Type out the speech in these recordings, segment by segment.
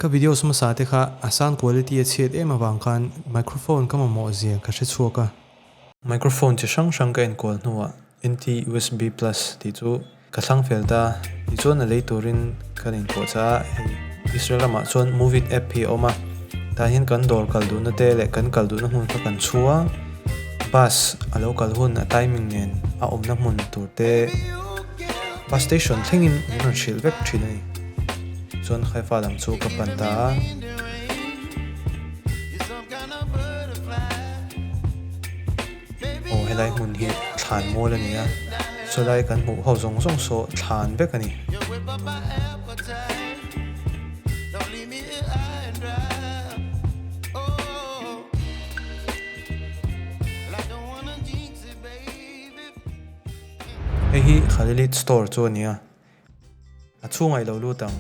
Ka videos hmasa te kha a sound quality a chhiat em avang khan microphone ka mamawh zia ka hre chhuak a. Microphone chi hrang hrang ka enkual hnuah NT USB Plus tih chu ka thlang fel ta. Tichuan a lei turin kan inpuahchah a, hei Israel ramah chuan Movit app hi a awm a, tah hian kan dawr kal duhna te leh kan kal duhna hmun kha kan chhu a, bus a lo kal hun a timing nen a awmna hmun tur te bus station thlengin min rawn hrilh vek thin a ni. Chuan Haifa lam chu ka pan ta a. Aw helai hmun hi thlan mual a ni a, sawlai kan hmuh ho zawng zawng saw thlan vek a ni. Hei hi Khalilit store chu a ni a. A chhungah i lo lut ang.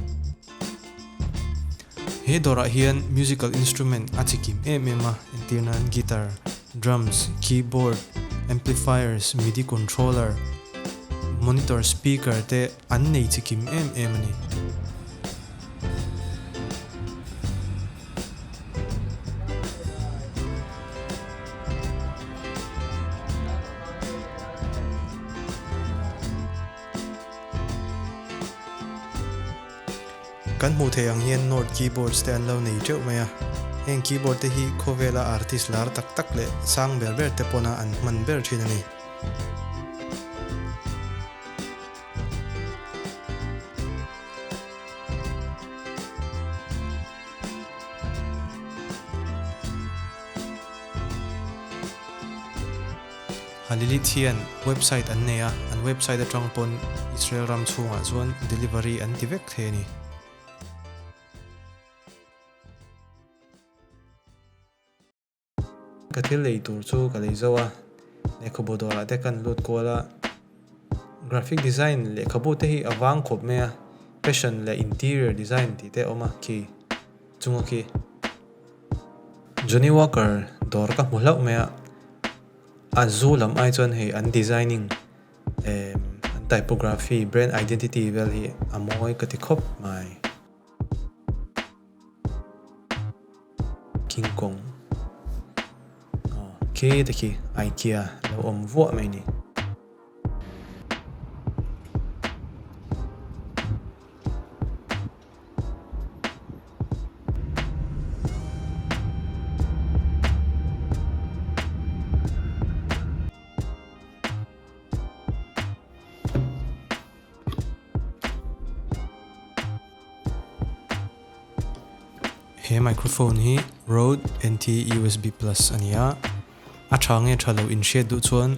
He dawrah hian musical instrument a chi kim em em a, entir nan guitar, drums, keyboard, amplifiers, midi controller, monitor speaker te an nei chi kim em em a ni. Kan hmuh theih ang hian Nord keyboards te an lo nei teuh mai a, heng keyboard te hi khawvela artist lar tak tak leh sang ber ber te pawna an hman ber thin a ni. Halilit hian website an nei a, an website atang pawn Israel ram chhungah chuan delivery an ti vek thei a ni. Ka thil lei tur chu ka lei zo a, lehkhabu dawrah te kan lut kual a, graphic design lehkhabu te hi a vang khawp mai a, fashion leh interior design tih te a awm a khi chunga khi. Johnny Walker dawr ka hmu hlauh mai a, a zu lam ai chuan hei an designing emm an typography brand identity vel hi a mawi ka ti khawp mai. King Kong aw khi te khi Ikea lo awm vuah mai a ni. He microphone hi Rode NT USB Plus a ni a, a tha nge tha lo inhriat duh chuan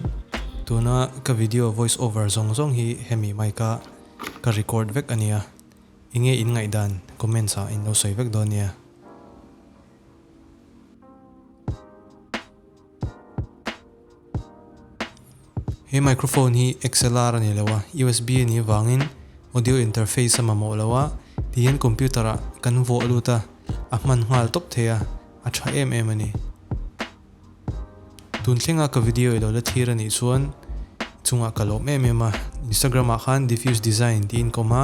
tuna ka video voice over zawng zawng hi hemi mic a ka record vek a nia. Enge in ngaihdan comments ah in lo sawi vek dawn nia. He microphone hi XLR a ni lo a, USB a nih avangin audio interface a mamawh lo a, tihian computer ah kan vuah lut a, a hman nghal tawp thei a, a tha em em a ni. Tun thlenga ka video i lo la thlir a nih chuan chungah ka lawm em em a, Instagram ah khan Diffuse Design tiin ka awm a,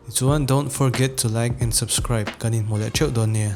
tichuan don't forget to like and subscribe kan inhmu leh theuh dawn nia.